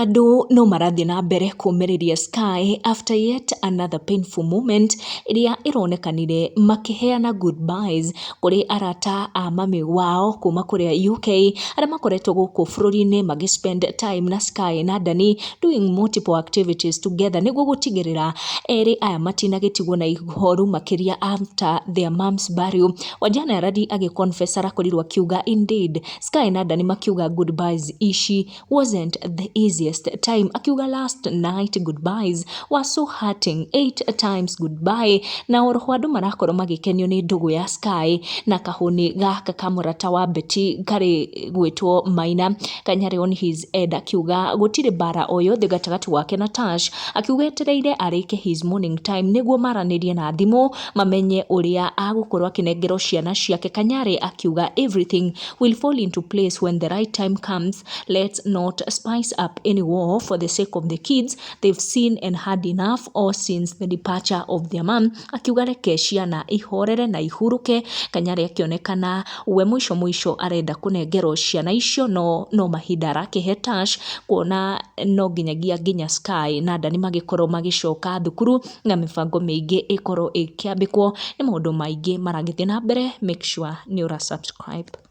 Andũ no marathiĩ na mbere kũmĩrĩria Sky after yet another painful moment ĩrĩa ĩronekanire makĩheana goodbyes kũrĩ arata a mami wao kuma kũrĩa UK, arĩa makoretwo gũkũ bũrũri-inĩ magĩ spend time na Sky na Dani, doing multiple activities together nĩguo gũtigĩrĩra erĩ aya matinagĩtigwo na ihoru makĩria after their mom's burial. Wajane Aradi agĩ confess arakorirwo akiuga indeed Sky na Dani makiuga goodbyes ici wasn't the easiest time. Akiuga last night goodbyes were so hurting, eight times goodbye. Na oroho andũ marakorwo magĩkenio nĩ ndũgũ ya Sky na kahũni gaka ka mũrata wa Betty karĩ gwĩtwo Maina. Kanyarĩ on his end akiuga gũtirĩ mbara o yothe gatagatĩ wake na Tash, akiuga etereire arĩke his morning time nĩguo maranĩrie na thimũ mamenye ũrĩa agũkorwo akĩnengerwo ciana ciake. Kanyarĩ akiuga everything will fall into place when the right time comes. Let's not spice up any war for the sake of the kids. They've seen and had enough all since the departure of their mom. Akiuga reke ciana ihorere na ihuruke. Kanyarĩ akĩonekana we mũico mũico arenda kũnengerwo ciana icio, no mahinda arakĩhe Tash, kuona no nginyagia nginya Sky na Dani magĩkorwo magĩcoka thukuru na mĩbango mĩingĩ ĩkorwo ĩkĩambĩkwo. Nĩ maũndũ maingĩ maragĩthiĩ na mbere, make sure nĩ ũra subscribe.